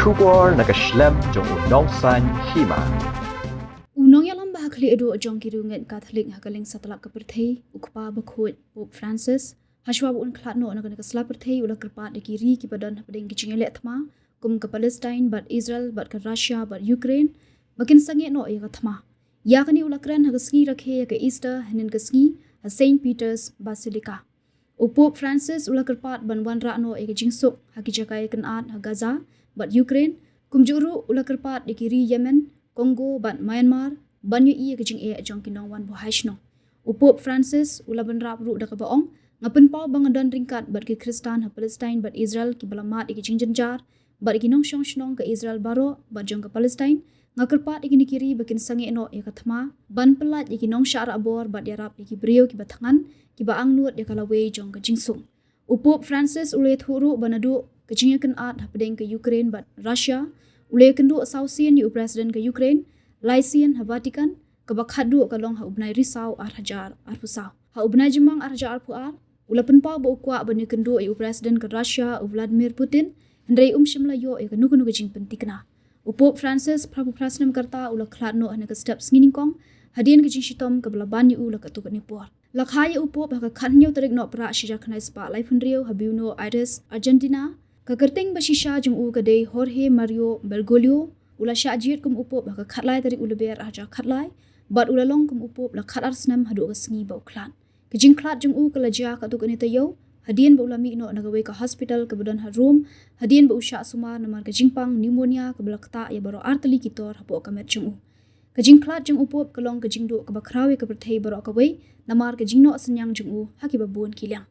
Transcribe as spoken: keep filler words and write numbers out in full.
Khubor na ka shlem jong u Nongsaiñ Hima. U nongïalam ba ha khlieh duh jong ki riewngeit Katholik ha ka liang satlak ka pyrthei, u Kpa Bakhuid Pope Francis, hashwa ba un khlad noh na kane ka sla pyrthei, u la kyrpad ïa ki ri kiba don hapdeng ki jingïaleh thma kum ka Palestine bad Israel bad ka Russia bad Ukraine ba kin sangeh noh ïa ka thma. Ïa kane u la kren ha ka sngi rakhe ïa ka Easter hynnin ka sngi ha Saint Peter's Basilica. U Pope Francis u la kyrpad ban wanrah noh ïa ka jingsuk ha ki jaka ïakynad ha Gaza bad Ukraine, kumjuh ruh u la kyrpad ïa ki ri Yemen, Congo bad Myanmar ban ïohi ïa ka jingeh jong ki nongwan buhai shnong. U Pope Francis u la bynrap ruh da kaba ong, nga pynpaw ba nga don ryngkat bad ki Khristan ha Palestine bad Israel kiba la mad ïa ki jingjynjar bad ïa ki nongshong shnong ka Israel baroh bad jong ka Palestine. Nga kyrpad ïa kine ki ri ba kin sangeh noh ïa ka thma ban pyllait ïa ki nongshah rahbor bad ïarap ïa ki briew kiba thngan, kiba angnud ïa ka lawei jong ka jingsuk. U Pope Francis u la ïathuh ruh ba naduh ka jingïakynad hapdeng ka Ukraine bad Russia, u la ïakynduh saw sien ïa u President ka Ukraine, lai sien ha Vatican, kaba khatduh ka long ha u bnai Risaw ar hajar arphew saw. Ha u bnai Jymmang ar hajar arphew ar, u la pynpaw ba u kwah ban ïakynduh ïa u President ka Russia u Vladimir Putin, hynrei um shym la ïoh ïa kano kano ka jingpynthikna. U Pope Francis, phra phew phra snem ka rta, u la khlad noh ha kane ka step sngi nyngkong hadien ka jingshitom kaba la ban ïa u la katto katne por. La kha ïa u Pope ha ka khathynñiew tarik Nohprah shi hajar khyndai spah laiphew hynriew ha Buenos Aires, Argentina. Ka kyrteng ba shisha jong u ka dei Jorge Mario Bergoglio. U la shah jied kum u Pope ha ka khatlai tarik u Lber ar hajar khatlai bad u la long kum u Pope la khatar snem haduh ka sngi ba u khlad. Ka jingkhlad jong u ka la jia katto katne taïew hadien ba u la mih noh na kawei ka hospital kaba don ha Rome, hadien ba u shah sumar namar ka jingpang pneumonia kaba la ktah ïa baroh ar tylli ki tor hapoh ka met jong u. Ka jingkhlad jong u Pope ka long ka jingduh kaba khraw ïa ka pyrthei baroh kawei namar ka jingnoh synñiang jong u ha kiba bun ki liang.